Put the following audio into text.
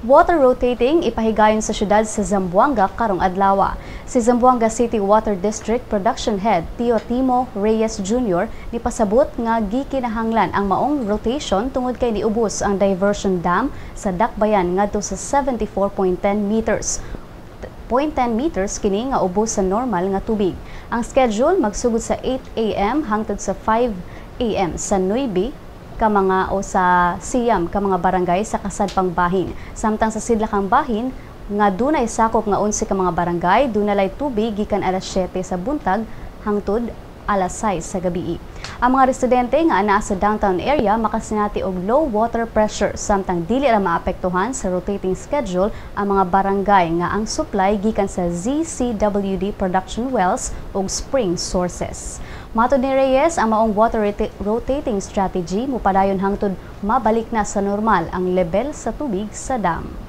Water rotating ipahigayon sa syudad sa Zamboanga karong adlaw. Si Zamboanga City Water District Production Head Tio Timo Reyes Jr. nipasabot nga gikinahanglan ang maong rotation tungod kay niubos ang diversion dam sa Dakbayan ngadto sa 74.10 meters. 0.10 meters kini nga ubos sa normal nga tubig. Ang schedule magsugod sa 8 a.m. hangtod sa 5 a.m. sa 9 ka mga o sa 9 ka mga barangay sa kasadpang bahin. Samtang sa sidlakang bahin nga dunay sakop nga 11 ka mga barangay, dunalay tubig gikan alas 7 sa buntag hangtod alas 6 sa gabi. Ang mga residente nga anaa sa downtown area makasinati og low water pressure, samtang dili ra maapektuhan sa rotating schedule ang mga barangay nga ang supply gikan sa ZCWD production wells ug spring sources. Matod ni Reyes, ang maong water rotating strategy mopadayon hangtod mabalik na sa normal ang level sa tubig sa dam.